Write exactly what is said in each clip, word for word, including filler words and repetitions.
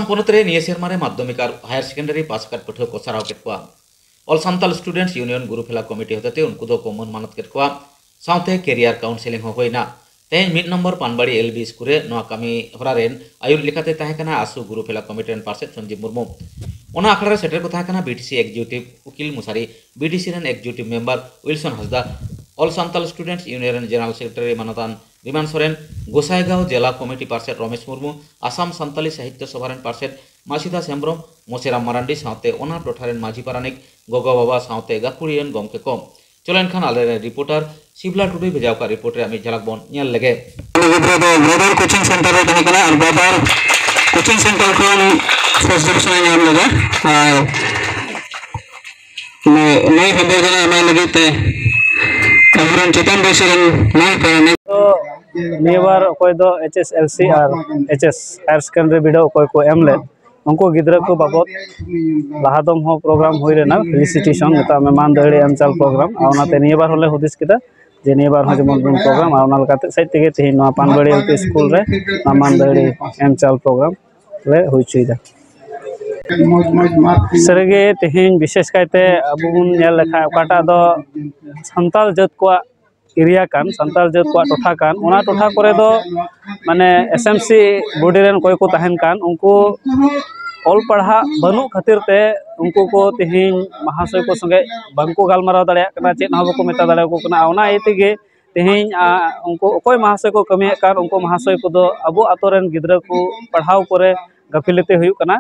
ᱯᱚᱱᱚᱛ ᱨᱮ ᱱᱤᱭᱟᱹ ᱥᱮᱨᱢᱟ ᱨᱮ ᱢᱟᱫᱽᱫᱷᱚᱢᱤᱠ ᱟᱨ ᱦᱟᱭᱟᱨ ᱥᱮᱠᱮᱱᱰᱟᱨᱤ ᱯᱟᱥ ᱟᱠᱟᱫ ᱯᱟᱹᱴᱷᱩᱣᱟᱹ ᱠᱚ ᱥᱟᱨᱦᱟᱣ ᱠᱮᱫ ᱠᱚᱣᱟ᱾ All Santal Students Union ᱜᱩᱨᱩ ᱯᱷᱮᱞᱟ ᱠᱚᱢᱤᱴᱤ ᱦᱚᱛᱮᱛᱮ ᱩᱱᱠᱩ ᱫᱚᱠᱚ ᱢᱟᱹᱱ ᱢᱟᱱᱚᱛ ᱠᱮᱫ ᱠᱚᱣᱟ᱾ ᱥᱟᱶᱛᱮ career counselling ᱦᱚᱸ ᱦᱩᱭᱱᱟ᱾ ᱛᱮᱦᱮᱧ ᱢᱤᱫ ᱱᱚᱢᱵᱚᱨ ᱯᱟᱱᱵᱟᱲᱤ L B ᱥᱠᱩᱞ ᱨᱮ ᱱᱚᱣᱟ ᱠᱟᱹᱢᱤ ᱦᱚᱨᱟ ᱨᱮᱱ ᱟᱹᱭᱩᱨᱤᱡ ᱞᱮᱠᱟᱛᱮ ᱛᱟᱦᱮᱸ ᱠᱟᱱᱟ ᱟᱥᱩ ᱜᱩᱨᱩ ᱯᱷᱮᱞᱟ ᱠᱚᱢᱤᱴᱤ ᱨᱮᱱ ᱯᱟᱨᱥᱮᱛ ᱥᱚᱧᱡᱤᱵ ᱢᱩᱨᱢᱩ᱾ ᱚᱱᱟ ᱟᱠᱷᱲᱟ ᱨᱮ ᱥᱮᱴᱮᱨ ᱠᱚ ᱛᱟᱦᱮᱸ ᱠᱟᱱᱟ B T C executive ᱩᱠᱤᱞ ᱢᱩᱥᱟᱨᱤ, B T C ᱨᱮᱱ executive member ᱩᱭᱤᱞᱥᱚᱱ ᱦᱟᱸᱥᱫᱟ, All Santal Students Union ᱨᱮᱱ general secretary ᱢᱟᱱᱚᱛᱟᱱ ᱵᱤᱢᱟᱱ ᱥᱚᱨᱮᱱ, ᱜᱚᱥᱟᱭᱜᱟᱸᱣ ᱡᱮᱞᱟ ᱠᱚᱢᱤᱴᱤ ᱯᱟᱨᱥᱮᱛ ᱨᱚᱢᱮᱥ ᱢᱩᱨᱢᱩ, ᱟᱥᱟᱢ ᱥᱟᱱᱛᱟᱞᱤ ᱥᱟᱦᱤᱛᱭᱚ ᱥᱚᱵᱷᱟ ᱨᱮᱱ ᱯᱟᱨᱥᱮᱛ ᱢᱟᱹᱥᱤᱫᱟᱥ ᱦᱮᱢᱵᱽᱨᱚᱢ, ᱢᱚᱪᱮᱨᱟᱢ ᱢᱟᱨᱟᱱᱰᱤ ᱥᱟᱶᱛᱮ ᱚᱱᱟ ᱴᱚᱴᱷᱟ ᱨᱮᱱ ᱢᱟᱹᱡᱷᱤ ᱯᱟᱨᱟᱱᱤᱠ, ᱜᱚᱜᱚ ᱵᱟᱵᱟ ᱥᱟᱶᱛᱮ ᱜᱟᱹᱠᱷᱩᱲᱤᱭᱟᱹᱱ ᱜᱚᱢᱠᱮ ᱠᱚ᱾ ᱪᱚᱞᱚ ᱮᱱᱠᱷᱟᱱ ᱟᱞᱮᱨᱮᱱ ᱨᱤᱯᱳᱨᱴᱟᱨ ᱥᱤᱵᱞᱟ ᱴᱩᱰᱩᱭ ᱵᱷᱮᱡᱟ ᱟᱠᱟᱫ ᱨᱤᱯᱳᱨᱴ ᱨᱮᱭᱟᱜ ᱢᱤᱫ ᱡᱷᱟᱞᱟᱠ ᱵᱚᱱ ᱧᱮᱞ ᱞᱮᱜᱮ᱾ ᱜᱤᱫᱽᱨᱟᱹ ᱫᱚ ᱵᱨᱚᱫᱟᱨ ᱠᱳᱪᱤᱝ ᱥᱮᱱᱴᱟᱨ ᱨᱮ ᱛᱟᱦᱮᱸ ᱠᱟᱱᱟ ᱟᱨ ᱵᱨᱚᱫᱟᱨ ᱠᱳᱪᱤᱝ ᱥᱮᱱᱴᱟᱨ ᱠᱷᱚᱱ ᱯᱷᱟᱨᱥᱴ ᱰᱤᱵᱤᱥᱚᱱ ᱮ ᱧᱟᱢ ᱞᱮᱫᱟ᱾ ᱟᱨ ᱱᱩᱭ, ᱱᱩᱭ ᱦᱚᱸ ᱵᱚᱨᱜᱚᱱᱟ ᱮᱢᱟᱭ ᱞᱟᱹᱜᱤᱫ ᱛᱮ ᱟᱵᱚᱨᱮᱱ ᱪᱮᱛᱟᱱ ᱵᱚᱭᱮᱥ ᱨᱮᱱ ᱢᱟᱹᱭ ᱠᱚ ᱱᱤᱭᱟᱹ ᱵᱟᱨ ᱚᱠᱚᱭ ᱫᱚ H S L C ᱟᱨ H S higher secondary ᱵᱤᱰᱟᱹᱣ ᱚᱠᱚᱭ ᱠᱚ ᱮᱢ ᱞᱮᱫ, ᱩᱱᱠᱩ ᱜᱤᱫᱽᱨᱟᱹ ᱠᱚ ᱵᱟᱵᱚᱫ ᱞᱟᱦᱟ ᱫᱚᱢ ᱦᱚᱸ ᱯᱨᱳᱜᱨᱟᱢ ᱦᱩᱭ ᱞᱮᱱᱟ, ᱯᱷᱮᱞᱤᱥᱤᱴᱮᱥᱚᱱ, ᱢᱮᱛᱟᱜ ᱢᱮ, ᱢᱟᱹᱱ ᱫᱟᱹᱦᱲᱤ ᱮᱢ ᱪᱟᱞ ᱯᱨᱳᱜᱨᱟᱢ᱾ ᱟᱨ ᱚᱱᱟᱛᱮ ᱱᱤᱭᱟᱹ ᱵᱟᱨ ᱦᱚᱸᱞᱮ ᱦᱩᱫᱤᱥ ᱠᱮᱫᱟ ᱡᱮ ᱱᱤᱭᱟᱹ ᱵᱟᱨ ᱦᱚᱸ ᱡᱮᱢᱚᱱ ᱵᱚᱱ ᱯᱨᱳᱜᱨᱟᱢᱟ᱾ ᱟᱨ ᱚᱱᱟ ᱞᱮᱠᱟᱛᱮ ᱥᱮᱫ ᱛᱮᱜᱮ ᱛᱮᱦᱮᱧ ᱱᱚᱣᱟ ᱯᱟᱱᱵᱟᱲᱤ L P ᱥᱠᱩᱞ ᱨᱮ ᱱᱚᱣᱟ ᱢᱟᱹᱱ ᱫᱟᱹᱦᱲᱤ ᱮᱢ ᱪᱟᱞ ᱯᱨᱳᱜᱨᱟᱢ ᱞᱮ ᱦᱩᱭ ᱦᱚᱪᱚᱭᱮᱫᱟ᱾ ᱥᱟᱹᱨᱤᱜᱮ ᱛᱮᱦᱮᱧ ᱵᱤᱥᱮᱥ ᱠᱟᱭᱛᱮ ᱟᱵᱚ ᱵᱚᱱ ᱧᱮᱞ ᱞᱮᱠᱷᱟᱱ ᱚᱠᱟᱴᱟᱜ ᱫᱚ ᱥᱟᱱᱛᱟᱲ ᱡᱟᱹᱛ ᱠᱚᱣᱟᱜ ᱮᱨᱤᱭᱟ ᱠᱟᱱ, ᱥᱟᱱᱛᱟᱲ ᱡᱟᱹᱛ ᱠᱚᱣᱟᱜ ᱴᱚᱴᱷᱟ ᱠᱟᱱ, ᱚᱱᱟ ᱴᱚᱴᱷᱟ ᱠᱚᱨᱮ ᱫᱚ ᱢᱟᱱᱮ S M C ᱵᱚᱰᱤ ᱨᱮᱱ ᱚᱠᱚᱭ ᱠᱚ ᱛᱟᱦᱮᱱ ᱠᱟᱱ, ᱩᱱᱠᱩ ᱚᱞ ᱯᱟᱲᱦᱟᱜ ᱵᱟᱹᱱᱩᱜ ᱠᱷᱟᱹᱛᱤᱨ ᱛᱮ ᱩᱱᱠᱩ ᱠᱚ ᱛᱮᱦᱮᱧ ᱢᱟᱦᱟᱥᱚᱭ ᱠᱚ ᱥᱚᱸᱜᱮ ᱵᱟᱝᱠᱚ ᱜᱟᱞᱢᱟᱨᱟᱣ ᱫᱟᱲᱮᱭᱟᱜ ᱠᱟᱱᱟ, ᱪᱮᱫ ᱦᱚᱸ ᱵᱟᱠᱚ ᱢᱮᱛᱟ ᱫᱟᱲᱮᱭᱟᱠᱚ ᱠᱟᱱᱟ᱾ ᱚᱱᱟ ᱤᱭᱟᱹ ᱛᱮᱜᱮ ᱛᱮᱦᱮᱧ, ᱟ, ᱩᱱᱠᱩ ᱚᱠᱚᱭ ᱢᱟᱦᱟᱥᱚᱭ ᱠᱚ ᱠᱟᱹᱢᱤᱭᱮᱫ ᱠᱟᱱ, ᱩᱱᱠᱩ ᱢᱟᱦᱟᱥᱚᱭ ᱠᱚᱫᱚ ᱟᱵᱚ ᱟᱛᱳ ᱨᱮᱱ ᱜᱤᱫᱽᱨᱟᱹ ᱠᱚ ᱯᱟᱲᱦᱟᱣ ᱠᱚᱨᱮ ᱜᱟᱹᱯᱷᱤᱞᱟᱹᱛᱤ ᱦᱩᱭᱩᱜ ᱠᱟᱱᱟ᱾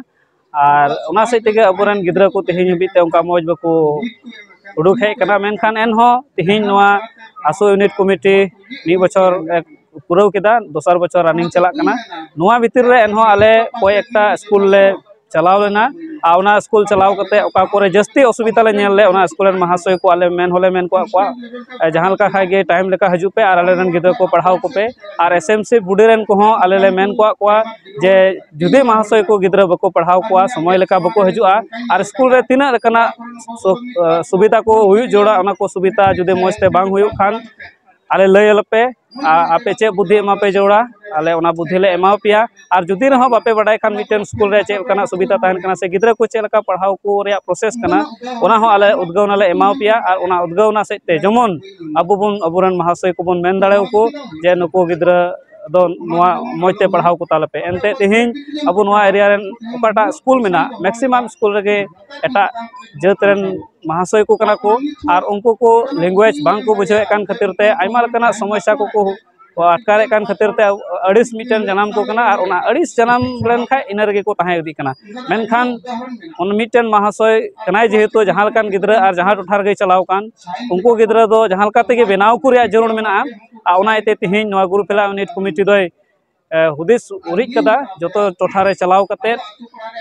ᱟᱨ ᱚᱱᱟ ᱥᱮᱫ ᱛᱮᱜᱮ ᱟᱵᱚᱨᱮᱱ ᱜᱤᱫᱽᱨᱟᱹ ᱠᱚ ᱛᱮᱦᱮᱧ ᱦᱟᱹᱵᱤᱡ ᱛᱮ ᱚᱱᱠᱟ ᱢᱚᱡᱽ ᱵᱟᱠᱚ ᱩᱰᱩᱠ ᱦᱮᱡ ᱠᱟᱱᱟ᱾ ᱢᱮᱱᱠᱷᱟᱱ ᱮᱱᱦᱚᱸ ᱛᱮᱦᱮᱧ ᱱᱚᱣᱟ ᱟᱥᱩ ᱤᱭᱩᱱᱤᱴ ᱠᱚᱢᱤᱴᱤ ᱢᱤᱫ ᱵᱚᱪᱷᱚᱨ, ᱮ, ᱯᱩᱨᱟᱹᱣ ᱠᱮᱫᱟ, ᱫᱚᱥᱟᱨ ᱵᱚᱪᱷᱚᱨ ᱨᱟᱱᱤᱝ ᱪᱟᱞᱟᱜ ᱠᱟᱱᱟ᱾ ᱱᱚᱣᱟ ᱵᱷᱤᱛᱤᱨ ᱨᱮ ᱮᱱᱦᱚᱸ ᱟᱞᱮ ᱠᱚᱭᱮᱠ ᱮᱠᱴᱟ ᱥᱠᱩᱞ ᱞᱮ ᱪᱟᱞᱟᱣ ᱞᱮᱱᱟ᱾ ᱟᱨ ᱚᱱᱟ ᱥᱠᱩᱞ ᱪᱟᱞᱟᱣ ᱠᱟᱛᱮ ᱚᱠᱟ ᱠᱚᱨᱮ ᱡᱟᱹᱥᱛᱤ ᱚᱥᱩᱵᱤᱫᱷᱟ ᱞᱮ ᱧᱮᱞ ᱞᱮᱫ, ᱚᱱᱟ ᱥᱠᱩᱞ ᱨᱮᱱ ᱢᱟᱦᱟᱥᱚᱭ ᱠᱚ ᱟᱞᱮ ᱢᱮᱱ ᱦᱚᱸᱞᱮ ᱢᱮᱱ ᱠᱚᱣᱟ ᱠᱚᱣᱟ, ᱮ, ᱡᱟᱦᱟᱸ ᱞᱮᱠᱟ ᱠᱷᱟᱡ ᱜᱮ ᱴᱟᱭᱤᱢ ᱞᱮᱠᱟ ᱦᱤᱡᱩᱜ ᱯᱮ ᱟᱨ ᱟᱞᱮᱨᱮᱱ ᱜᱤᱫᱽᱨᱟᱹ ᱠᱚ ᱯᱟᱲᱦᱟᱣ ᱠᱚᱯᱮ᱾ ᱟᱨ S M C ᱵᱚᱰᱤ ᱨᱮᱱ ᱠᱚᱦᱚᱸ ᱟᱞᱮ ᱞᱮ ᱢᱮᱱ ᱠᱚᱣᱟ ᱠᱚᱣᱟ ᱡᱮ ᱡᱩᱫᱤ ᱢᱟᱦᱟᱥᱚᱭ ᱠᱚ ᱜᱤᱫᱽᱨᱟᱹ ᱵᱟᱠᱚ ᱯᱟᱲᱦᱟᱣ ᱠᱚᱣᱟ, ᱥᱚᱢᱚᱭ ᱞᱮᱠᱟ ᱵᱟᱠᱚ ᱦᱤᱡᱩᱜᱼᱟ, ᱟᱨ ᱥᱠᱩᱞ ᱨᱮ ᱛᱤᱱᱟᱹᱜ ᱞᱮᱠᱟᱱᱟᱜ ᱥᱩ-, ᱮ, ᱥᱩᱵᱤᱫᱷᱟ ᱠᱚ ᱦᱩᱭᱩᱜ ᱡᱟᱹᱨᱩᱲᱟ, ᱚᱱᱟ ᱠᱚ ᱥᱩᱵᱤᱫᱷᱟ ᱡᱩᱫᱤ ᱢᱚᱡᱽ ᱛᱮ ᱵᱟᱝ ᱦᱩᱭᱩᱜ ᱠᱷᱟᱱ, ᱟᱞᱮ ᱞᱟᱹᱭ ᱟᱞᱮᱯᱮ, ᱟᱨ ᱟᱯᱮ ᱪᱮᱫ ᱵᱩᱫᱽᱫᱷᱤ ᱮᱢᱟ ᱯᱮ ᱡᱟᱹᱨᱩᱲᱟ, ᱟᱞᱮ ᱚᱱᱟ ᱵᱩᱫᱽᱫᱷᱤ ᱞᱮ ᱮᱢᱟ ᱯᱮᱭᱟ᱾ ᱟᱨ ᱡᱩᱫᱤ ᱨᱮᱦᱚᱸ ᱵᱟᱯᱮ ᱵᱟᱰᱟᱭ ᱠᱷᱟᱱ ᱢᱤᱫᱴᱮᱱ ᱥᱠᱩᱞ ᱨᱮ ᱪᱮᱫ ᱞᱮᱠᱟᱱᱟᱜ ᱥᱩᱵᱤᱫᱷᱟ ᱛᱟᱦᱮᱱ ᱠᱟᱱᱟ ᱥᱮ ᱜᱤᱫᱽᱨᱟᱹ ᱠᱚ ᱪᱮᱫ ᱞᱮᱠᱟ ᱯᱟᱲᱦᱟᱣ ᱠᱚ ᱨᱮᱭᱟᱜ ᱯᱨᱚᱥᱮᱥ ᱠᱟᱱᱟ, ᱚᱱᱟ ᱦᱚᱸ ᱟᱞᱮ ᱩᱫᱽᱜᱟᱹᱣ ᱱᱟᱞᱮ ᱮᱢᱟ ᱯᱮᱭᱟ᱾ ᱟᱨ ᱚᱱᱟ ᱩᱫᱽᱜᱟᱹᱣ ᱱᱟ ᱥᱮᱫ ᱛᱮ ᱡᱮᱢᱚᱱ ᱟᱵᱚ ᱵᱚᱱ ᱟᱵᱚᱨᱮᱱ ᱢᱟᱦᱟᱥᱚᱭ ᱠᱚᱵᱚᱱ ᱢᱮᱱ ᱫᱟᱲᱮᱭᱟᱠᱚ ᱡᱮ ᱱᱩᱠᱩ ᱜᱤᱫᱽᱨᱟᱹ ᱫᱚ ᱱᱚᱣᱟ ᱢᱚᱡᱽ ᱛᱮ ᱯᱟᱲᱦᱟᱣ ᱠᱚ ᱛᱟᱞᱮ ᱯᱮ᱾ ᱮᱱᱛᱮ ᱛᱮᱦᱮᱧ ᱟᱵᱚ ᱱᱚᱣᱟ ᱮᱨᱤᱭᱟ ᱨᱮᱱ ᱚᱠᱟᱴᱟᱜ ᱥᱠᱩᱞ ᱢᱮᱱᱟᱜ, ᱢᱮᱠᱥᱤᱢᱟᱢ ᱥᱠᱩᱞ ᱨᱮᱜᱮ ᱮᱴᱟᱜ ᱡᱟᱹᱛ ᱨᱮᱱ ᱢᱟᱦᱟᱥᱚᱭ ᱠᱚ ᱠᱟᱱᱟ ᱠᱚ, ᱟᱨ ᱩᱱᱠᱩ ᱠᱚ ᱞᱮᱝᱜᱩᱭᱮᱡᱽ ᱵᱟᱝ ᱠᱚ ᱵᱩᱡᱷᱟᱹᱣᱮᱫ ᱠᱟᱱ ᱠᱷᱟᱹᱛᱤᱨ ᱛᱮ ᱟᱭᱢᱟ ᱞᱮᱠᱟᱱᱟᱜ ᱥᱚᱢᱚᱥᱥᱟ ᱠᱚᱠᱚ ᱟᱴᱠᱟᱨᱮᱫ ᱠᱟᱱ ᱠᱷᱟᱹᱛᱤᱨ ᱛᱮ ᱟᱹᱲᱤᱥ ᱢᱤᱫᱴᱮᱱ ᱡᱟᱱᱟᱢ ᱠᱚ ᱠᱟᱱᱟ, ᱟᱨ ᱚᱱᱟ ᱟᱹᱲᱤᱥ ᱡᱟᱱᱟᱢ ᱞᱮᱱᱠᱷᱟᱱ ᱤᱱᱟᱹ ᱨᱮᱜᱮ ᱠᱚ ᱛᱟᱦᱮᱸ ᱤᱫᱤᱜ ᱠᱟᱱᱟ᱾ ᱢᱮᱱᱠᱷᱟᱱ ᱩᱱᱤ ᱢᱤᱫᱴᱮᱱ ᱢᱟᱦᱟᱥᱚᱭ ᱠᱟᱱᱟᱭ, ᱡᱮᱦᱮᱛᱩ ᱡᱟᱦᱟᱸ ᱞᱮᱠᱟᱱ ᱜᱤᱫᱽᱨᱟᱹ ᱟᱨ ᱡᱟᱦᱟᱸ ᱴᱚᱴᱷᱟ ᱨᱮᱜᱮᱭ ᱪᱟᱞᱟᱣ ᱟᱠᱟᱱ, ᱩᱱᱠᱩ ᱜᱤᱫᱽᱨᱟᱹ ᱫᱚ ᱡᱟᱦᱟᱸ ᱞᱮᱠᱟ ᱛᱮᱜᱮ ᱵᱮᱱᱟᱣ ᱠᱚ ᱨᱮᱭᱟᱜ ᱡᱟᱹᱨᱩᱲ ᱢᱮᱱᱟᱜᱼᱟ᱾ ᱟᱨ ᱚᱱᱟ ᱤᱭᱟᱹᱛᱮ ᱛᱮᱦᱮᱧ ᱱᱚᱣᱟ ᱜᱩᱨᱩ ᱯᱷᱮᱞᱟ ᱤᱭᱩᱱᱤᱴ ᱠᱚᱢᱤᱴᱤ ᱫᱚᱭ ᱮ, ᱦᱩᱫᱤᱥ ᱩᱨᱤᱡ ᱠᱟᱫᱟ, ᱡᱚᱛᱚ ᱴᱚᱴᱷᱟ ᱨᱮ ᱪᱟᱞᱟᱣ ᱠᱟᱛᱮᱫ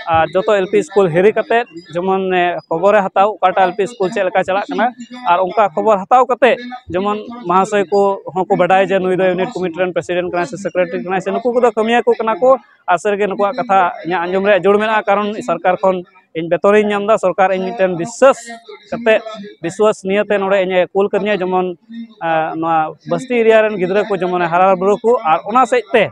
ᱟᱨ ᱡᱚᱛᱚ ᱮᱞ ᱯᱤ ᱥᱠᱩᱞ ᱦᱤᱨᱤ ᱠᱟᱛᱮᱫ ᱡᱮᱢᱚᱱ, ᱮ, ᱠᱷᱚᱵᱚᱨᱮ ᱦᱟᱛᱟᱣ ᱚᱠᱟᱴᱟᱜ ᱮᱞ ᱯᱤ ᱥᱠᱩᱞ ᱪᱮᱫ ᱞᱮᱠᱟ ᱪᱟᱞᱟᱜ ᱠᱟᱱᱟ, ᱟᱨ ᱚᱱᱠᱟ ᱠᱷᱚᱵᱚᱨ ᱦᱟᱛᱟᱣ ᱠᱟᱛᱮᱫ ᱡᱮᱢᱚᱱ ᱢᱟᱦᱟᱥᱚᱭ ᱠᱚ ᱦᱚᱸᱠᱚ ᱵᱟᱰᱟᱭ ᱡᱮ ᱱᱩᱭ ᱫᱚ ᱤᱭᱩᱱᱤᱴ ᱠᱚᱢᱤᱴᱤ ᱨᱮᱱ ᱯᱨᱮᱥᱤᱰᱮᱱᱴ ᱠᱟᱱᱟᱭ ᱥᱮ ᱥᱮᱠᱨᱮᱴᱟᱨᱤ ᱠᱟᱱᱟᱭ ᱥᱮ ᱱᱩᱠᱩ ᱠᱚᱫᱚ ᱠᱟᱹᱢᱤᱭᱟᱹ ᱠᱚ ᱠᱟᱱᱟ ᱠᱚ᱾ ᱟᱨ ᱥᱟᱹᱨᱤᱜᱮ ᱱᱩᱠᱩᱣᱟᱜ ᱠᱟᱛᱷᱟ ᱤᱧᱟᱹᱜ ᱟᱸᱡᱚᱢ ᱨᱮᱭᱟᱜ ᱡᱟᱹᱨᱩᱲ ᱢᱮᱱᱟᱜᱼᱟ, ᱠᱟᱨᱚᱱ ᱥᱚᱨᱠᱟᱨ ᱠᱷᱚᱱ ᱤᱧ ᱵᱮᱛᱚᱱᱤᱧ ᱧᱟᱢ ᱮᱫᱟ, ᱥᱚᱨᱠᱟᱨ ᱤᱧ ᱢᱤᱫᱴᱮᱱ ᱵᱤᱥᱥᱟᱹᱥ ᱠᱟᱛᱮᱫ, ᱵᱤᱥᱣᱟᱥᱱᱤᱭᱟᱹ ᱛᱮ ᱱᱚᱰᱮ ᱤᱧᱮ ᱠᱩᱞ ᱠᱟᱹᱫᱤᱧᱟ, ᱡᱮᱢᱚᱱ, ᱟ, ᱱᱚᱣᱟ ᱵᱟᱥᱛᱤ ᱮᱨᱤᱭᱟ ᱨᱮᱱ ᱜᱤᱫᱽᱨᱟᱹ ᱠᱚ ᱡᱮᱢᱚᱱᱮ ᱦᱟᱨᱟ ᱵᱩᱨᱩ ᱠᱚ, ᱟᱨ ᱚᱱᱟ ᱥᱮᱫ ᱛᱮ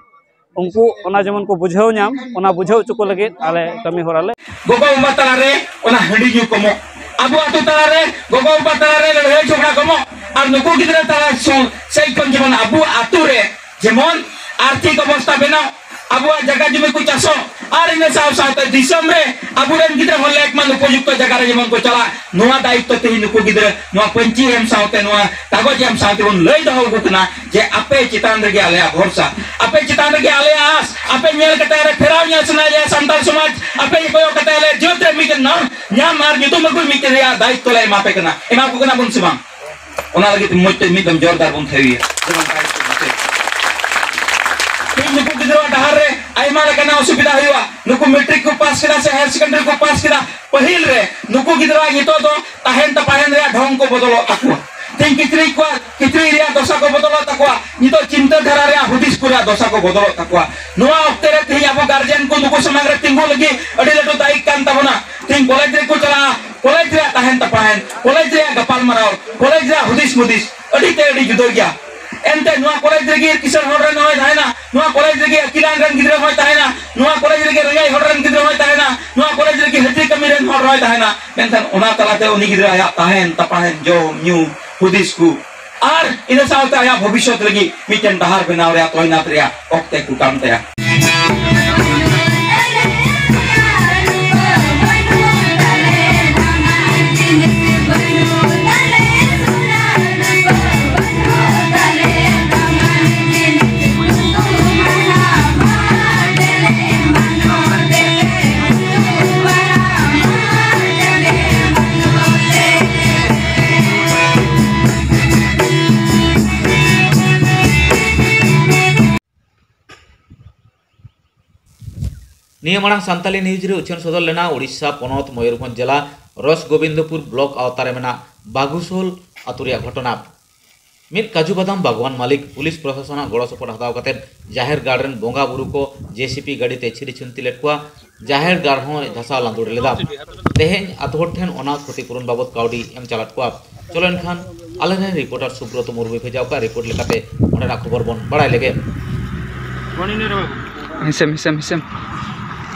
ᱩᱱᱠᱩ ᱚᱱᱟ ᱡᱮᱢᱚᱱ ᱠᱚ ᱵᱩᱡᱷᱟᱹᱣ ᱧᱟᱢ, ᱚᱱᱟ ᱵᱩᱡᱷᱟᱹᱣ ᱦᱚᱪᱚ ᱠᱚ ᱞᱟᱹᱜᱤᱫ ᱟᱞᱮ ᱠᱟᱹᱢᱤ ᱦᱚᱨᱟ ᱞᱮ ᱜᱚᱜᱚ ᱵᱟᱵᱟ ᱛᱟᱞᱟᱨᱮ ᱚᱱᱟ ᱦᱟᱺᱰᱤ ᱧᱩ ᱠᱚᱢᱚᱜ, ᱟᱵᱚ ᱟᱛᱳ ᱛᱟᱞᱟᱨᱮ ᱜᱚᱜᱚ ᱵᱟᱵᱟ ᱛᱟᱞᱟᱨᱮ ᱞᱟᱹᱲᱦᱟᱹᱭ ᱡᱷᱚᱜᱽᱲᱟ ᱠᱚᱢᱚᱜ, ᱟᱨ ᱱᱩᱠᱩ ᱜᱤᱫᱽᱨᱟᱹ ᱛᱟᱞᱟ ᱥᱩᱨ ᱥᱮᱫ ᱠᱷᱚᱱ ᱡᱮᱢᱚᱱ ᱟᱵᱚ ᱟᱛᱳ ᱨᱮ ᱡᱮᱢᱚᱱ ᱟᱨᱛᱷᱤᱠ ᱚᱵᱚᱥᱛᱷᱟ ᱵᱮᱱᱟᱣ, ᱟᱵᱚᱣᱟᱜ ᱡᱟᱭᱜᱟ ᱡᱩᱢᱤ ᱠᱚ ᱪᱟᱥᱚᱜ, ᱟᱨ ᱤᱱᱟᱹ ᱥᱟᱶ ᱥᱟᱶᱛᱮ ᱫᱤᱥᱚᱢ ᱨᱮ ᱟᱵᱚᱨᱮᱱ ᱜᱤᱫᱽᱨᱟᱹ ᱦᱚᱸ ᱞᱮᱠ ᱢᱟᱱ ᱩᱯᱚᱡᱩᱠᱛᱚ ᱡᱟᱭᱜᱟ ᱨᱮ ᱡᱮᱢᱚᱱ ᱠᱚ ᱪᱟᱞᱟᱜ, ᱱᱚᱣᱟ ᱫᱟᱭᱤᱛᱛᱚ ᱛᱮᱦᱮᱧ ᱱᱩᱠᱩ ᱜᱤᱫᱽᱨᱟᱹ ᱱᱚᱣᱟ ᱯᱟᱹᱧᱪᱤ ᱮᱢ ᱥᱟᱶᱛᱮ ᱱᱚᱣᱟ ᱠᱟᱜᱚᱡᱽ ᱮᱢ ᱥᱟᱶᱛᱮ ᱵᱚᱱ ᱞᱟᱹᱭ ᱫᱚᱦᱚ ᱟᱠᱚ ᱠᱟᱱᱟ ᱡᱮ ᱟᱯᱮ ᱪᱮᱛᱟᱱ ᱨᱮᱜᱮ ᱟᱞᱮᱭᱟᱜ ᱵᱷᱚᱨᱥᱟ, ᱟᱯᱮ ᱪᱮᱛᱟᱱ ᱨᱮᱜᱮ ᱟᱞᱮᱭᱟᱜ ᱟᱥ, ᱟᱯᱮ ᱧᱮᱞ ᱠᱟᱛᱮ ᱟᱞᱮ ᱯᱷᱮᱨᱟᱣ ᱧᱮᱞ ᱥᱟᱱᱟᱭᱮᱫ ᱞᱮᱭᱟ ᱥᱟᱱᱛᱟᱲ ᱥᱚᱢᱟᱡᱽ, ᱟᱯᱮ ᱠᱚᱭᱚᱜ ᱠᱟᱛᱮ ᱟᱞᱮ ᱡᱟᱹᱛ ᱨᱮ ᱢᱤᱫᱴᱮᱱ ᱱᱟᱢ ᱧᱟᱢ ᱟᱨ ᱧᱩᱛᱩᱢ ᱟᱹᱜᱩᱭ ᱢᱤᱫᱴᱮᱱ ᱨᱮᱭᱟᱜ ᱫᱟᱭᱤᱛᱛᱚ ᱞᱮ ᱮᱢᱟ ᱯᱮ ᱠᱟᱱᱟ᱾ ᱮᱢᱟ ᱠᱚ ᱠᱟᱱᱟ ᱵᱚᱱ ᱥᱮ ᱵᱟᱝ? ᱚᱱᱟ ᱞᱟᱹᱜᱤᱫ ᱛᱮ ᱢᱚᱡᱽ ᱛᱮ ᱢᱤᱫ ᱫᱚᱢ ᱡᱳᱨᱫᱟᱨ ᱵᱚᱱ ᱛᱷᱟᱭᱚᱭᱟ᱾ ᱡᱮᱢᱚᱱ ᱛᱮᱦᱮᱧ ᱱᱩᱠᱩ ᱜᱤᱫᱽᱨᱟᱹ ᱰᱟᱦᱟᱨ ᱨᱮ ᱟᱭᱢᱟ ᱞᱮᱠᱟᱱᱟᱜ ᱚᱥᱩᱵᱤᱫᱷᱟ ᱦᱩᱭᱩᱜᱼᱟ᱾ ᱱᱩᱠᱩ ᱢᱮᱴᱨᱤᱠ ᱠᱚ ᱯᱟᱥ ᱠᱮᱫᱟ ᱥᱮ ᱦᱟᱭᱟᱨ ᱥᱮᱠᱮᱱᱰᱟᱨᱤ ᱠᱚ ᱯᱟᱥ ᱠᱮᱫᱟ, ᱯᱟᱹᱦᱤᱞ ᱨᱮ ᱱᱩᱠᱩ ᱜᱤᱫᱽᱨᱟᱹ ᱱᱤᱛᱚᱜ ᱫᱚ ᱛᱟᱦᱮᱱ ᱛᱟᱯᱟᱦᱮᱱ ᱨᱮᱭᱟᱜ ᱰᱷᱚᱝ ᱠᱚ ᱵᱚᱫᱚᱞᱚᱜ ᱛᱟᱠᱚᱣᱟ᱾ ᱛᱮᱦᱮᱧ ᱠᱤᱪᱨᱤᱡ ᱠᱚᱣᱟᱜ ᱠᱤᱪᱨᱤᱡ ᱨᱮᱭᱟᱜ ᱫᱚᱥᱟ ᱠᱚ ᱵᱚᱫᱚᱞᱚᱜ ᱛᱟᱠᱚᱣᱟ᱾ ᱱᱤᱛᱚᱜ ᱪᱤᱱᱛᱟᱹ ᱫᱷᱟᱨᱟ ᱨᱮᱭᱟᱜ ᱦᱩᱫᱤᱥ ᱠᱚ ᱨᱮᱭᱟᱜ ᱫᱚᱥᱟ ᱠᱚ ᱵᱚᱫᱚᱞᱚᱜ ᱛᱟᱠᱚᱣᱟ᱾ ᱱᱚᱣᱟ ᱚᱠᱛᱮ ᱨᱮ ᱛᱮᱦᱮᱧ ᱟᱵᱚ ᱜᱟᱨᱡᱮᱱ ᱠᱚ ᱱᱩᱠᱩ ᱥᱟᱢᱟᱝ ᱨᱮ ᱛᱤᱸᱜᱩ ᱞᱟᱹᱜᱤᱫ ᱟᱹᱰᱤ ᱞᱟᱹᱴᱩ ᱫᱟᱭᱤ ᱠᱟᱱ ᱛᱟᱵᱚᱱᱟ᱾ ᱛᱮᱦᱮᱧ ᱠᱚᱞᱮᱡᱽ ᱨᱮᱠᱚ ᱪᱟᱞᱟᱜᱼᱟ, ᱠᱚᱞᱮᱡᱽ ᱨᱮᱭᱟᱜ ᱛᱟᱦᱮᱱ ᱛᱟᱯᱟᱦᱮᱱ, ᱠᱚᱞᱮᱡᱽ ᱨᱮᱭᱟᱜ ᱜᱟᱯᱟᱞ ᱢᱟᱨᱟᱣ, ᱠᱚᱞᱮᱡᱽ ᱨᱮᱭᱟᱜ ᱦᱩᱫᱤᱥ ᱢᱩᱫᱤᱥ ᱟᱹᱰᱤ ᱛᱮ ᱟᱹᱰᱤ ᱡᱩᱫᱟᱹ ᱜᱮᱭᱟ᱾ ᱮᱱᱛᱮ ᱱᱚᱣᱟ ᱠᱚᱞᱮᱡᱽ ᱨᱮᱜᱮ ᱠᱤᱥᱟᱹᱬ ᱦᱚᱲ ᱨᱮᱱ ᱦᱚᱸᱭ ᱛᱟᱦᱮᱱᱟ, ᱱᱚᱣᱟ ᱠᱚᱞᱮᱡᱽ ᱨᱮᱜᱮ ᱟᱹᱠᱤᱞᱟᱱ ᱨᱮᱱ ᱜᱤᱫᱽᱨᱟᱹ ᱦᱚᱸᱭ ᱛᱟᱦᱮᱱᱟ, ᱱᱚᱣᱟ ᱠᱚᱞᱮᱡᱽ ᱨᱮᱜᱮ ᱨᱮᱸᱜᱮᱡ ᱦᱚᱲ ᱨᱮᱱ ᱜᱤᱫᱽᱨᱟᱹ ᱦᱚᱸᱭ ᱛᱟᱦᱮᱱᱟ, ᱱᱚᱣᱟ ᱠᱚᱞᱮᱡᱽ ᱨᱮᱜᱮ ᱦᱟᱹᱡᱨᱤ ᱠᱟᱹᱢᱤ ᱨᱮᱱ ᱦᱚᱲ ᱦᱚᱸᱭ ᱛᱟᱦᱮᱱᱟ᱾ ᱢᱮᱱᱠᱷᱟᱱ ᱚᱱᱟ ᱛᱟᱞᱟᱛᱮ ᱩᱱᱤ ᱜᱤᱫᱽᱨᱟᱹ ᱟᱭᱟᱜ ᱛᱟᱦᱮᱱ ᱛᱟᱯᱟᱦᱮᱱ, ᱡᱚᱢ ᱧᱩ, ᱦᱩᱫᱤᱥ ᱠᱚ ᱟᱨ ᱤᱱᱟᱹ ᱥᱟᱶᱛᱮ ᱟᱭᱟᱜ ᱵᱷᱚᱵᱤᱥᱥᱚᱛ ᱞᱟᱹᱜᱤᱫ ᱢᱤᱫᱴᱮᱱ ᱰᱟᱦᱟᱨ ᱵᱮᱱᱟᱣ ᱨᱮᱭᱟᱜ, ᱛᱚᱭᱱᱟᱛ ᱨᱮᱭᱟᱜ ᱚᱠᱛᱮ ᱠᱚ ᱠᱟᱱ ᱛᱟᱭᱟ᱾ ᱱᱤᱭᱟᱹ ᱢᱟᱲᱟᱝ ᱥᱟᱱᱛᱟᱞᱤ ᱱᱤᱭᱩᱡᱽ ᱨᱮ ᱩᱪᱷᱟᱹᱱ ᱥᱚᱫᱚᱨ ᱞᱮᱱᱟ ᱳᱰᱤᱥᱟ ᱯᱚᱱᱚᱛ ᱢᱚᱭᱩᱨᱵᱷᱚᱸᱡᱽ ᱡᱮᱞᱟ ᱨᱚᱥᱜᱳᱵᱤᱱᱫᱚᱯᱩᱨ ᱵᱞᱚᱠ ᱟᱣᱛᱟ ᱨᱮ ᱢᱮᱱᱟᱜ ᱵᱟᱜᱩᱥᱳᱞ ᱟᱹᱛᱩ ᱨᱮᱭᱟᱜ ᱜᱷᱚᱴᱚᱱᱟ᱾ ᱢᱤᱫ ᱠᱟᱡᱩ ᱵᱟᱫᱟᱢ ᱵᱟᱜᱽᱣᱟᱱ ᱢᱟᱹᱞᱤᱠ ᱯᱩᱞᱤᱥ ᱯᱨᱚᱥᱟᱥᱚᱱᱟᱜ ᱜᱚᱲᱚ ᱥᱚᱯᱚᱦᱚᱫ ᱦᱟᱛᱟᱣ ᱠᱟᱛᱮ ᱡᱟᱦᱮᱨ ᱜᱟᱲ ᱨᱮᱱ ᱵᱚᱸᱜᱟ ᱵᱩᱨᱩ ᱠᱚ ᱡᱮᱥᱤᱯᱤ ᱜᱟᱹᱰᱤ ᱛᱮ ᱪᱷᱤᱨᱤ ᱪᱷᱤᱱᱛᱤ ᱞᱮᱫ ᱠᱚᱣᱟ᱾ ᱡᱟᱦᱮᱨ ᱜᱟᱲ ᱦᱚᱸᱭ ᱫᱷᱟᱥᱟᱣ ᱞᱟᱸᱫᱩᱲ ᱞᱮᱫᱟ᱾ ᱛᱮᱦᱮᱧ ᱟᱛᱳ ᱦᱚᱲ ᱴᱷᱮᱱ ᱚᱱᱟ ᱠᱷᱚᱛᱤ ᱯᱩᱨᱚᱱ ᱵᱟᱵᱚᱫ ᱠᱟᱹᱣᱰᱤ ᱮᱢ ᱪᱟᱞᱟᱫ ᱠᱚᱣᱟ᱾ ᱪᱚᱞᱚ ᱮᱱᱠᱷᱟᱱ ᱟᱞᱮ ᱨᱮᱱ ᱨᱤᱯᱳᱨᱴᱟᱨ ᱥᱩᱵᱨᱚᱛ ᱢᱩᱨᱢᱩᱭ ᱵᱷᱮᱡᱟᱣ ᱠᱟᱜ ᱨᱤᱯᱳᱨᱴ ᱞᱮᱠᱟᱛᱮ ᱚᱸᱰᱮᱱᱟᱜ ᱠᱷᱚᱵᱚᱨ ᱵᱚᱱ ᱵᱟᱲᱟᱭ ᱞᱮᱜᱮ᱾ ᱦᱤᱥᱮᱢ, ᱦᱤᱥᱮᱢ, ᱦᱤᱥᱮᱢ᱾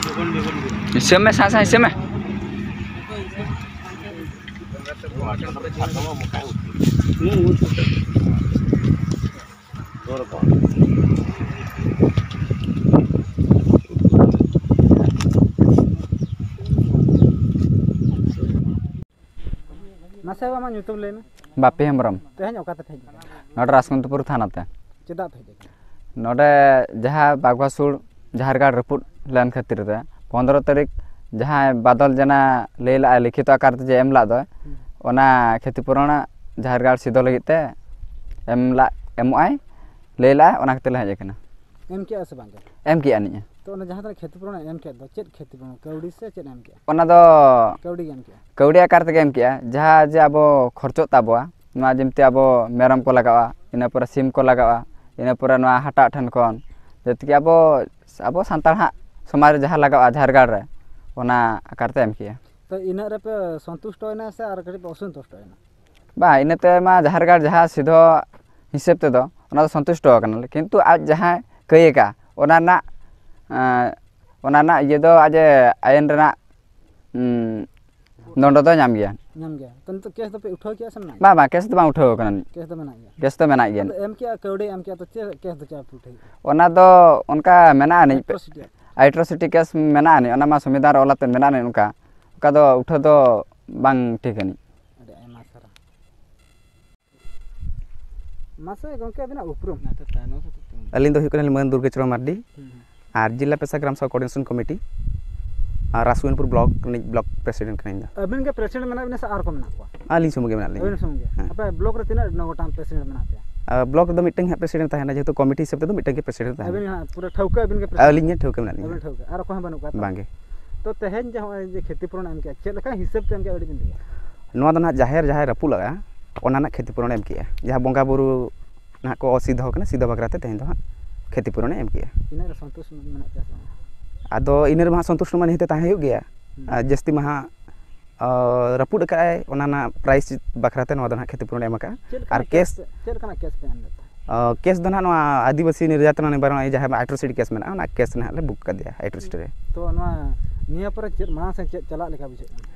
ᱦᱤᱥᱮᱢ ᱢᱮ, ᱥᱟᱥᱟ ᱦᱤᱥᱮᱢ ᱢᱮ᱾ ᱢᱟᱥᱮ ᱟᱢᱟᱜ ᱧᱩᱛᱩᱢ ᱞᱟᱹᱭ ᱢᱮ᱾ ᱵᱟᱯᱤ ᱦᱮᱢᱵᱨᱚᱢ᱾ ᱛᱮᱦᱮᱧ ᱚᱠᱟ ᱛᱮᱯᱮ ᱦᱮᱡ ᱟᱠᱟᱱᱟ? ᱱᱚᱰᱮ ᱨᱟᱡᱽᱠᱟᱱᱛᱯᱩᱨ ᱛᱷᱟᱱᱟ ᱛᱮ᱾ ᱪᱮᱫᱟᱜ ᱯᱮ ᱦᱮᱡ ᱟᱠᱟᱱᱟ? ᱱᱚᱰᱮ ᱡᱟᱦᱟᱸ ᱵᱟᱜᱽᱣᱟᱥᱩᱲ ᱡᱟᱦᱮᱨ ᱜᱟᱲ ᱨᱟᱹᱯᱩᱫ ᱞᱮᱱ ᱠᱷᱟᱹᱛᱤᱨ ᱛᱮ ᱯᱚᱱᱫᱽᱨᱚ ᱛᱟᱹᱨᱤᱠᱷ ᱡᱟᱦᱟᱸᱭ ᱵᱟᱫᱚᱞ ᱡᱮᱱᱟ ᱞᱟᱹᱭ ᱞᱟᱜᱼᱟᱭ, ᱞᱤᱠᱷᱤᱛᱚ ᱟᱠᱟᱨ ᱛᱮ ᱡᱮ ᱮᱢ ᱞᱟᱜ ᱫᱚᱭ, ᱦᱩᱸ᱾ ᱚᱱᱟ ᱠᱷᱮᱛᱤᱯᱩᱨᱚᱱ ᱡᱟᱦᱮᱨ ᱜᱟᱲ ᱥᱤᱫᱚ ᱞᱟᱹᱜᱤᱫ ᱛᱮ ᱮᱢ ᱞᱟᱜ, ᱮᱢᱚᱜᱼᱟᱭ ᱞᱟᱹᱭ ᱞᱟᱜᱼᱟᱭ, ᱚᱱᱟ ᱠᱷᱟᱹᱛᱤᱨ ᱞᱮ ᱦᱮᱡ ᱟᱠᱟᱱᱟ᱾ ᱮᱢ ᱠᱮᱜᱼᱟ ᱥᱮ ᱵᱟᱝ ᱜᱮ? ᱮᱢ ᱠᱮᱜᱼᱟ ᱱᱤᱡ᱾ ᱛᱚ ᱚᱱᱟ ᱡᱟᱦᱟᱸ ᱛᱤᱱᱟᱹᱜ ᱠᱷᱮᱛᱤᱯᱩᱨᱚᱱ ᱮᱢ ᱠᱮᱫ ᱫᱚ, ᱪᱮᱫ ᱠᱷᱮᱛᱤᱯᱩᱨᱚᱱ? ᱠᱟᱹᱣᱰᱤ ᱥᱮ ᱪᱮᱫ ᱮᱢ ᱠᱮᱜᱼᱟ? ᱚᱱᱟ ᱫᱚ ᱠᱟᱹᱣᱰᱤ ᱜᱮ ᱮᱢ ᱠᱮᱜᱼᱟ? ᱠᱟᱹᱣᱰᱤ ᱟᱠᱟᱨ ᱛᱮᱜᱮ ᱮᱢ ᱠᱮᱜᱼᱟ᱾ ᱡᱟᱦᱟᱸ ᱡᱮ ᱟᱵᱚ ᱠᱷᱚᱨᱪᱚᱜ ᱛᱟᱵᱚᱣᱟ, ᱱᱚᱣᱟ ᱡᱮᱢᱛᱤ ᱟᱵᱚ ᱢᱮᱨᱚᱢ ᱠᱚ ᱞᱟᱜᱟᱜᱼᱟ, ᱤᱱᱟᱹ ᱯᱚᱨᱮ ᱥᱤᱢ ᱠᱚ ᱞᱟᱜᱟᱜᱼᱟ, ᱤᱱᱟᱹ ᱯᱚᱨᱮ ᱱᱚᱣᱟ ᱦᱟᱴᱟᱜ ᱴᱷᱮᱱ ᱠᱷᱚᱱ ᱡᱮᱛᱤ ᱟᱵᱚ, ᱟᱵᱚ ᱥᱟᱱᱛᱟᱲ ᱦᱟᱸᱜ ᱥᱚᱢᱟᱡᱽ ᱨᱮ ᱡᱟᱦᱟᱸ ᱞᱟᱜᱟᱜᱼᱟ ᱡᱟᱦᱮᱨ ᱜᱟᱲ ᱨᱮ, ᱚᱱᱟ ᱟᱠᱟᱨ ᱛᱮ ᱮᱢ ᱠᱮᱜᱼᱟ᱾ ᱛᱚ ᱤᱱᱟᱹᱜ ᱨᱮᱯᱮ ᱥᱚᱱᱛᱩᱥᱴᱚᱭᱮᱱᱟ ᱥᱮ ᱟᱨ ᱠᱟᱹᱴᱤᱡ ᱯᱮ ᱚᱥᱚᱱᱛᱩᱥᱴᱚᱭᱮᱱᱟ? ᱵᱟᱝ, ᱤᱱᱟᱹ ᱛᱮ ᱢᱟ ᱡᱟᱦᱮᱨ ᱜᱟᱲ ᱡᱟᱦᱟᱸ ᱥᱤᱫᱷᱚ ᱦᱤᱥᱟᱹᱵ ᱛᱮᱫᱚ ᱚᱱᱟ ᱫᱚ ᱥᱚᱱᱛᱩᱥᱴᱚ ᱟᱠᱟᱱᱟᱞᱮ, ᱠᱤᱱᱛᱩ ᱟᱡ ᱡᱟᱦᱟᱸᱭ ᱠᱟᱹᱭ ᱟᱠᱟᱫᱼᱟ, ᱚᱱᱟ ᱨᱮᱱᱟᱜ ᱚᱱᱟ ᱨᱮᱱᱟᱜ ᱤᱭᱟᱹ ᱫᱚ ᱟᱡ ᱟᱭᱤᱱ ᱨᱮᱱᱟᱜ ᱫᱚᱱᱰᱚ ᱫᱚ ᱧᱟᱢ ᱜᱮᱭᱟ᱾ ᱧᱟᱢ ᱜᱮᱭᱟ᱾ ᱛᱚ ᱱᱤᱛᱚᱜ ᱠᱮᱥ ᱫᱚᱯᱮ ᱩᱴᱷᱟᱹᱣ ᱠᱮᱜᱼᱟ ᱥᱮ ᱢᱮᱱᱟᱜ ᱜᱮᱭᱟ? ᱵᱟᱝ ᱵᱟᱝ, ᱠᱮᱥ ᱫᱚ ᱵᱟᱝ ᱩᱴᱷᱟᱹᱣ ᱟᱠᱟᱱᱟ᱾ ᱠᱮᱥ ᱫᱚ ᱢᱮᱱᱟᱜ ᱜᱮᱭᱟ᱾ ᱠᱮᱥ ᱫᱚ ᱢᱮᱱᱟᱜ ᱜᱮᱭᱟ᱾ ᱟᱫᱚ ᱮᱢ ᱠᱮᱜᱼᱟ, ᱠᱟᱹᱣᱰᱤ ᱮᱢ ᱠᱮᱜᱼᱟ, ᱛᱚ ᱪᱮᱫ ᱠᱮᱥ ᱫᱚ ᱪᱮᱫ ᱯᱮ ᱩᱴᱷᱟᱹᱣ ᱠᱮᱜᱼᱟ? ᱚᱱᱟ ᱫᱚ ᱚᱱᱠᱟ ᱢᱮᱱᱟᱜᱼᱟ ᱟᱹᱱᱤᱡ, Atrocity Act. Atrocity case ᱢᱮᱱᱟᱜᱼᱟ ᱟᱹᱱᱤᱡ, ᱚᱱᱟ ᱢᱟ ᱥᱚᱝᱵᱤᱫᱷᱟᱱ ᱨᱮ ᱚᱞ ᱟᱛᱮ ᱢᱮᱱᱟᱜᱼᱟ ᱟᱹᱱᱤᱡ, ᱚᱱᱠᱟ ᱚᱱᱠᱟ ᱫᱚ ᱩᱴᱷᱟᱹᱣ ᱫᱚ ᱵᱟᱝ ᱴᱷᱤᱠ ᱟᱹᱱᱤᱡ᱾ ᱟᱹᱰᱤ ᱟᱭᱢᱟ ᱥᱟᱨᱦᱟᱣ᱾ ᱢᱟᱥᱮ ᱜᱚᱢᱠᱮ, ᱟᱹᱵᱤᱱᱟᱜ ᱩᱯᱨᱩᱢ? ᱟᱹᱞᱤᱧ ᱫᱚ ᱦᱩᱭᱩᱜ ᱠᱟᱱᱟᱞᱤᱧ ᱢᱟᱹᱱ ᱫᱩᱨᱜᱟᱪᱚᱨᱚᱬ ᱢᱟᱨᱰᱤ᱾ ᱦᱩᱸ, ᱦᱩᱸ᱾ ᱟᱨ ᱡᱮᱞᱟ ᱯᱮᱥᱟ ᱜᱨᱟᱢ ᱥᱚᱵᱷᱟ ᱠᱳᱚᱨᱰᱤᱱᱮᱥᱚᱱ ᱠᱚᱢᱤᱴᱤ ᱟᱨ ᱨᱟᱥᱣᱤᱱᱯᱩᱨ ᱵᱞᱚᱠ ᱨᱤᱱᱤᱡ ᱵᱞᱚᱠ ᱯᱨᱮᱥᱤᱰᱮᱱᱴ ᱠᱟᱹᱱᱟᱹᱧ ᱫᱚ᱾ ᱟᱹᱵᱤᱱ ᱜᱮ ᱯᱨᱮᱥᱤᱰᱮᱱᱴ ᱢᱮᱱᱟᱜ ᱵᱤᱱᱟ ᱥᱮ ᱟᱨ ᱠᱚ ᱢᱮᱱᱟᱜ ᱠᱚᱣᱟ? ᱟᱹᱞᱤᱧ ᱥᱩᱢᱩᱝ ᱜᱮ ᱢᱮᱱᱟᱜ ᱞᱤᱧᱟ᱾ ᱟᱹᱵᱤᱱ ᱥᱩᱢᱩᱝ ᱜᱮ? ᱦᱮᱸ᱾ ᱟᱨ ᱵᱞᱚᱠ ᱨᱮᱫᱚ ᱢᱤᱫᱴᱟᱝ ᱦᱟᱸᱜ ᱯᱨᱮᱥᱤᱰᱮᱱᱴ ᱛᱟᱦᱮᱱᱟ, ᱡᱮᱦᱮᱛᱩ ᱠᱚᱢᱤᱴᱤ ᱦᱤᱥᱟᱹᱵ ᱛᱮᱫᱚ ᱢᱤᱫᱴᱟᱝ ᱜᱮ ᱯᱨᱮᱥᱤᱰᱮᱱᱴ ᱛᱟᱦᱮᱱᱟ᱾ ᱟᱹᱵᱤᱱ ᱦᱟᱸᱜ ᱯᱩᱨᱟᱹ ᱴᱷᱟᱹᱣᱠᱟᱹ ᱟᱹᱵᱤᱱ ᱜᱮ ᱯᱨᱮᱥᱤᱰᱮᱱᱴ? ᱟᱹᱞᱤᱧ ᱜᱮ ᱴᱷᱟᱹᱣᱠᱟᱹ ᱢᱮᱱᱟᱜ ᱞᱤᱧᱟ᱾ ᱟᱹᱵᱤᱱ ᱴᱷᱟᱹᱣᱠᱟᱹ ᱦᱚᱸ ᱵᱟᱹᱱᱩᱜ ᱠᱚᱣᱟ ᱛᱚ? ᱵᱟᱝᱜᱮ᱾ ᱛᱚ ᱛᱮᱦᱮᱧ ᱡᱮ ᱦᱚᱸᱜᱼᱚᱭ ᱡᱮ ᱠᱷᱮᱛᱤ ᱯᱩᱨᱚᱱ ᱮᱢ ᱠᱮᱜᱼᱟ, ᱪᱮᱫ ᱞᱮᱠᱟ ᱦᱤᱥᱟᱹᱵ ᱛᱮ ᱮᱢ ᱠᱮᱜᱼᱟ, ᱠᱟᱹᱴᱤᱡ ᱵᱤᱱ ᱞᱟᱹᱭᱟ? ᱱᱚᱣᱟ ᱫᱚ ᱱᱟᱦᱟᱜ ᱡᱟᱦᱮᱨ ᱡᱟᱦᱟᱸᱭ ᱨᱟᱹᱯᱩᱫ ᱞᱟᱜᱼᱟ, ᱚᱱᱟ ᱨᱮᱱᱟᱜ ᱠᱷᱮᱛᱤ ᱯᱩᱨᱚᱱ ᱮᱢ ᱠᱮᱜᱼᱟ᱾ ᱡᱟᱦᱟᱸ ᱵᱚᱸᱜᱟ ᱵᱩᱨᱩ ᱱᱟᱦᱟᱜ ᱠᱚ ᱚᱥᱤᱫᱷᱚ ᱠᱟᱱᱟ, ᱥᱤᱫᱷᱚ ᱵᱟᱠᱷᱨᱟ ᱛᱮ ᱛᱮᱦᱮᱧ ᱫᱚ ᱦᱟᱸᱜ ᱠᱷᱮᱛᱤ ᱯᱩᱨᱚᱱᱮ ᱮᱢ ᱠᱮᱜᱼᱟ᱾ ᱤᱱᱟᱹᱜ ᱨᱮ ᱥᱚᱱᱛᱩᱥᱴ ᱢᱮᱱᱟᱜ ᱯᱮᱭᱟ ᱥᱮ ᱵᱟᱝ? ᱟᱫᱚ ᱤᱱᱟᱹ ᱨᱮᱢᱟ ᱦᱟᱸᱜ ᱥᱚᱱᱛᱩᱥᱴ ᱢᱟ ᱱᱤᱦᱟᱹᱛ ᱛᱟᱦᱮᱸ ᱦᱩᱭᱩᱜ ᱜᱮᱭᱟ᱾ ᱦᱩᱸ᱾ ᱟᱨ ᱡᱟᱹᱥᱛᱤ ᱢᱟ ᱦᱟᱸᱜ, ᱟᱨ ᱨᱟᱹᱯᱩᱫ ᱟᱠᱟᱫ ᱟᱭ, ᱚᱱᱟ ᱨᱮᱱᱟᱜ ᱯᱨᱟᱭᱤᱥ ᱵᱟᱠᱷᱨᱟ ᱛᱮ ᱱᱚᱣᱟ ᱫᱚ ᱦᱟᱸᱜ ᱠᱷᱮᱛᱤ ᱯᱩᱨᱚᱱ ᱮᱢ ᱟᱠᱟᱫᱼᱟ᱾ ᱪᱮᱫ ᱟᱨ ᱞᱮᱠᱟᱱᱟᱜ ᱠᱮᱥ ᱠᱮᱥ ᱯᱮ, ᱪᱮᱫ ᱞᱮᱠᱟᱱᱟᱜ ᱠᱮᱥ ᱯᱮ ᱮᱢ ᱞᱮᱫ ᱛᱟᱦᱮᱸᱫ? ᱟᱨ ᱠᱮᱥ ᱫᱚ ᱱᱟᱦᱟᱜ ᱱᱚᱣᱟ ᱟᱹᱫᱤᱵᱟᱹᱥᱤ ᱱᱤᱨᱡᱟᱛᱚᱱᱟ ᱱᱤᱵᱟᱨᱚᱱ, ᱡᱟᱦᱟᱸ ᱟᱭᱴᱨᱚᱥᱤᱴᱤ ᱠᱮᱥ ᱢᱮᱱᱟᱜᱼᱟ, ᱚᱱᱟ ᱠᱮᱥ ᱱᱟᱦᱟᱜ ᱞᱮ ᱵᱩᱠ ᱠᱟᱫᱮᱭᱟ ᱟᱭᱴᱨᱚᱥᱤᱴᱤ ᱨᱮ᱾ ᱛᱚ ᱱᱚᱣᱟ ᱱᱤᱭᱟᱹ ᱯᱚᱨᱮ ᱪᱮᱫ ᱢᱟᱲᱟᱝ ᱥᱮᱫ ᱪᱮᱫ ᱪᱟᱞᱟᱜ ᱞᱮᱠᱟ ᱵᱩᱡᱷᱟᱹᱜ ᱠᱟᱱᱟ?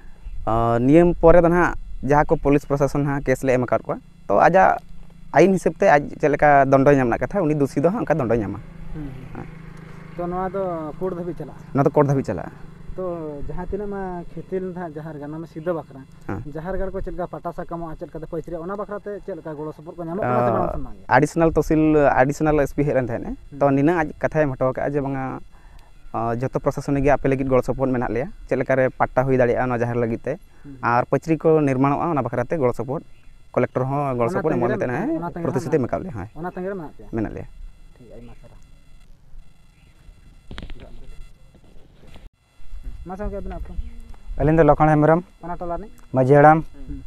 ᱟᱨ ᱱᱤᱭᱟᱹ ᱯᱚᱨᱮ ᱫᱚ ᱱᱟᱦᱟᱜ ᱡᱟᱦᱟᱸ ᱠᱚ ᱯᱩᱞᱤᱥ ᱯᱨᱚᱥᱟᱥᱚᱱ ᱱᱟᱦᱟᱜ ᱠᱮᱥ ᱞᱮ ᱮᱢ ᱟᱠᱟᱫ ᱠᱚᱣᱟ, ᱛᱚ ᱟᱡᱟᱜ ᱟᱹᱭᱤᱱ ᱦᱤᱥᱟᱹᱵ ᱛᱮ ᱟᱡ ᱪᱮᱫ ᱞᱮᱠᱟ ᱫᱚᱱᱰᱚᱭ ᱧᱟᱢ ᱨᱮᱱᱟᱜ ᱠᱟᱛᱷᱟ, ᱩᱱᱤ ᱫᱩᱥᱤ ᱫᱚ ᱦᱟᱸᱜ ᱚᱱᱠᱟ ᱫᱚᱱᱰᱚᱭ ᱧᱟᱢᱟ᱾ ᱦᱩᱸ, ᱦᱩᱸ᱾ ᱛᱚ ᱱᱚᱣᱟ ᱫᱚ ᱠᱳᱨᱴ ᱫᱷᱟᱹᱵᱤᱡ ᱪᱟᱞᱟᱜᱼᱟ? ᱱᱚᱣᱟ ᱫᱚ ᱠᱳᱨᱴ ᱫᱷᱟᱹᱵᱤᱡ ᱪᱟᱞᱟᱜᱼᱟ᱾ ᱛᱚ ᱡᱟᱦᱟᱸ ᱛᱤᱱᱟᱹᱜ ᱢᱟ ᱠᱷᱮᱛᱤ ᱱᱟᱦᱟᱜ ᱡᱟᱦᱟᱸ ᱨᱮᱜᱮ, ᱚᱱᱟ ᱢᱟ ᱥᱤᱫᱷᱟᱹ ᱵᱟᱠᱷᱨᱟ, ᱦᱮᱸ᱾ ᱡᱟᱦᱟᱸ ᱨᱮᱜᱮ ᱠᱚ ᱪᱮᱫ ᱞᱮᱠᱟ ᱯᱟᱴᱟ ᱥᱟᱠᱟᱢᱚᱜᱼᱟ, ᱪᱮᱫ ᱞᱮᱠᱟᱛᱮ ᱯᱟᱹᱭᱪᱟᱹᱨᱤᱜᱼᱟ, ᱚᱱᱟ ᱵᱟᱠᱷᱨᱟ ᱛᱮ ᱪᱮᱫ ᱞᱮᱠᱟ ᱜᱚᱲᱚ ᱥᱚᱯᱚᱦᱚᱫ ᱠᱚ ᱧᱟᱢᱚᱜ ᱠᱟᱱᱟ ᱥᱮ ᱵᱟᱝ? ᱥᱮ ᱵᱟᱝ ᱜᱮ? ᱟᱰᱤᱥᱚᱱᱟᱞ ᱛᱚᱦᱥᱤᱞ, ᱟᱰᱤᱥᱚᱱᱟᱞ ᱮᱥ ᱯᱤ ᱦᱮᱡ ᱞᱮᱱ ᱛᱟᱦᱮᱸᱫ, ᱛᱚ ᱱᱤᱱᱟᱹᱜ ᱟᱡ ᱠᱟᱛᱷᱟᱭ ᱮᱢ ᱦᱚᱴᱚ ᱟᱠᱟᱫᱼᱟ ᱡᱮ ᱵᱟᱝᱟ, ᱟᱸ, ᱡᱚᱛᱚ ᱯᱨᱚᱥᱟᱥᱚᱱᱤᱠ ᱜᱮ ᱟᱯᱮ ᱞᱟᱹᱜᱤᱫ ᱜᱚᱲᱚ ᱥᱚᱯᱚᱦᱚᱫ ᱢᱮᱱᱟᱜ ᱞᱮᱭᱟ, ᱪᱮᱫ ᱞᱮᱠᱟᱨᱮ ᱯᱟᱴᱟ ᱦᱩᱭ ᱫᱟᱲᱮᱭᱟᱜᱼᱟ ᱱᱚᱣᱟ ᱡᱟᱦᱮᱨ ᱞᱟᱹᱜᱤᱫ ᱛᱮ, ᱦᱩᱸ᱾ ᱟᱨ ᱯᱟᱹᱪᱨᱤ ᱠᱚ ᱱᱤᱨᱢᱟᱬᱚᱜᱼᱟ, ᱚᱱᱟ ᱵᱟᱠᱷᱨᱟ ᱛᱮ ᱜᱚᱲᱚ ᱥᱚᱯᱚᱦᱚᱫ ᱠᱚᱞᱮᱠᱴᱚᱨ ᱦᱚᱸ ᱜᱚᱲᱚ ᱚᱱᱟ ᱥᱚᱯᱚᱦᱚᱫ ᱮᱢᱚᱜ ᱛᱟᱺᱜᱤ ᱨᱮ ᱞᱮ ᱛᱟᱦᱮᱱᱟ, ᱢᱮᱱᱟᱜᱼᱟ, ᱦᱮᱸ, ᱚᱱᱟ ᱛᱟᱺᱜᱤ ᱨᱮ ᱯᱨᱚᱛᱤᱥᱨᱩᱛᱤ ᱢᱮᱱᱟᱜᱼᱟ᱾ ᱮᱢ ᱟᱠᱟᱫ ᱞᱮᱭᱟ, ᱦᱮᱸ᱾ ᱚᱱᱟ ᱛᱟᱺᱜᱤ ᱨᱮ ᱢᱮᱱᱟᱜ ᱯᱮᱭᱟ? ᱢᱮᱱᱟᱜ ᱞᱮᱭᱟ᱾ ᱴᱷᱤᱠ, ᱟᱭᱢᱟ ᱥᱟᱨᱦᱟᱣ᱾ ᱢᱟᱥᱮ ᱜᱚᱢᱠᱮ, ᱟᱹᱵᱤᱱᱟᱜ ᱩᱯᱨᱩᱢ? ᱟᱹᱞᱤᱧ ᱫᱚ ᱞᱚᱠᱷᱚᱱ ᱦᱮᱢᱵᱨᱚᱢ, ᱚᱱᱟ ᱴᱚᱞᱟ ᱨᱤᱱᱤᱡ? ᱢᱟᱹᱡᱷᱤ ᱦᱟᱲᱟᱢ᱾ ᱦᱩᱸ᱾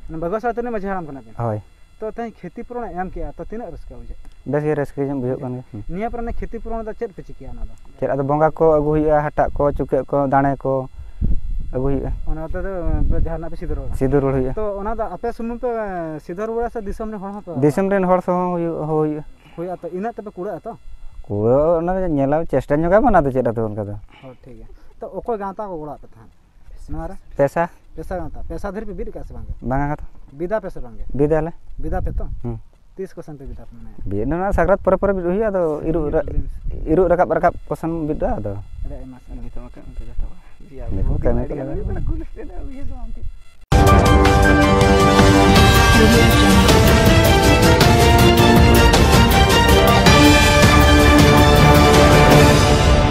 ᱢᱟᱱᱮ ᱵᱟᱹᱜᱩ ᱥᱟᱶ ᱛᱤᱱᱟᱹᱜ ᱢᱟᱹᱡᱷᱤ ᱦᱟᱲᱟᱢ ᱠᱟᱱᱟ ᱵᱤᱱ? ᱦᱳᱭ᱾ ᱛᱚ ᱛᱮᱦᱮᱧ ᱠᱷᱮᱛᱤ ᱯᱩᱨᱚᱱ ᱮᱢ ᱠᱮᱜᱼᱟ, ᱛᱚ ᱛᱤᱱᱟᱹᱜ ᱨᱟᱹᱥᱠᱟᱹ ᱵᱩᱡᱷᱟᱹᱜ ᱠᱟᱱᱟ? ᱵᱮᱥ ᱜᱮ ᱨᱟᱹᱥᱠᱟᱹ ᱧᱚᱜ ᱵᱩᱡᱷᱟᱹᱜ ᱠᱟᱱ ᱜᱮᱭᱟ᱾ ᱦᱩᱸ᱾ ᱱᱤᱭᱟᱹ ᱯᱚᱨᱮ ᱚᱱᱟ ᱠᱷᱮᱛᱤ ᱯᱩᱨᱚᱱ ᱨᱮᱫᱚ ᱪᱮᱫ ᱯᱮ ᱪᱤᱠᱟᱹᱭᱟ ᱚᱱᱟ ᱫᱚ? ᱪᱮᱫ ᱟᱫᱚ ᱵᱚᱸᱜᱟ ᱠᱚ ᱟᱹᱜᱩ ᱦᱩᱭᱩᱜᱼᱟ, ᱦᱟᱴᱟᱜ ᱠᱚ, ᱪᱩᱠᱟᱹᱜ ᱠᱚ, ᱫᱟᱲᱮ ᱠᱚ, ᱟᱹᱜᱩ ᱦᱩᱭᱩᱜᱼᱟ᱾ ᱚᱱᱟ ᱛᱮᱫᱚ ᱯᱮ ᱡᱟᱦᱟᱱᱟᱜ ᱯᱮ ᱥᱤᱫᱷᱟᱹ ᱨᱩᱣᱟᱹᱲᱟ? ᱥᱤᱫᱷᱟᱹ ᱨᱩᱣᱟᱹᱲ ᱦᱩᱭᱩᱜᱼᱟ᱾ ᱛᱚ ᱚᱱᱟ ᱫᱚ ᱟᱯᱮ ᱥᱩᱢᱩᱝ ᱯᱮ ᱥᱤᱫᱷᱟᱹ ᱨᱩᱣᱟᱹᱲᱟ ᱥᱮ ᱫᱤᱥᱚᱢ ᱨᱮᱱ ᱦᱚᱲ ᱦᱚᱸᱯᱮ ᱦᱚᱦᱚ ᱫᱤᱥᱚᱢ ᱨᱮᱱ ᱦᱚᱲ ᱥᱚᱦᱚ ᱦᱚᱸ ᱦᱩᱭᱩᱜ, ᱦᱚᱦᱚ ᱦᱩᱭᱩᱜᱼᱟ᱾ ᱦᱩᱭᱩᱜᱼᱟ? ᱛᱚ ᱤᱱᱟᱹᱜ ᱛᱮᱯᱮ ᱠᱩᱲᱟᱹᱜᱼᱟ ᱛᱚ? ᱠᱩᱲᱟᱹ ᱚᱱᱟ ᱫᱚ ᱧᱮᱞᱟ, ᱪᱮᱥᱴᱟ ᱧᱚᱜᱟᱵᱚᱱ, ᱟᱫᱚ ᱪᱮᱫ ᱟᱫᱚ ᱚᱱᱠᱟ ᱫᱚ᱾ ᱦᱳᱭ, ᱴᱷᱤᱠ ᱜᱮᱭᱟ᱾ ᱛᱚ ᱚᱠᱚᱭ ᱜᱟᱶᱛᱟ ᱠᱚ ᱜᱚᱲᱚ ᱟᱯᱮ ᱛᱟᱦᱮᱸᱫ ᱱᱚᱣᱟ ᱨᱮ? ᱯᱮᱥᱟ᱾ ᱯᱮᱥᱟ ᱜᱟᱶᱛᱟ᱾ ᱯᱮᱥᱟ ᱫᱷᱤᱨᱤ ᱯᱮ ᱵᱤᱫ ᱟᱠᱟᱫ ᱥᱮ ᱵᱟᱝ? ᱵᱟᱝᱟ ᱜᱟᱶᱛᱟ᱾ ᱵᱤᱫᱟ ᱯᱮ ᱥᱮ ᱵᱟᱝ? ᱵᱤᱫᱟᱞᱮ᱾ ᱵᱤᱫᱟ ᱯᱮ ᱛᱚ? ᱦᱩᱸ᱾ ᱛᱤᱥ ᱠᱚ ᱥᱟᱱᱛᱮ ᱵᱤᱫᱟ ᱯᱮ ᱢᱟᱱᱮ? ᱵᱤᱫ ᱚᱱᱟ ᱥᱟᱠᱨᱟᱛ ᱯᱚᱨᱮ ᱯᱚᱨᱮ ᱵᱤᱫ ᱦᱩᱭᱩᱜᱼᱟ, ᱟᱫᱚ ᱤᱨᱚᱜ ᱨᱟ-, ᱤᱨᱚᱜ ᱨᱟᱠᱟᱵ ᱨᱟᱠᱟᱵ ᱠᱚ ᱥᱮᱱ ᱵᱤᱫ ᱟᱫᱚ᱾ ᱟᱹᱰᱤ ᱟᱭᱢᱟ ᱥᱟᱨᱦᱟᱣ᱾ ᱱᱤᱛᱚᱜ ᱢᱟ ᱠᱟᱹᱢᱤ ᱠᱚ ᱡᱚᱛᱚ ᱵᱟᱝ᱾ ᱱᱤᱛᱚᱜ ᱠᱟᱹᱢᱤ ᱠᱚ ᱞᱟᱹᱜᱤᱫ ᱢᱟ᱾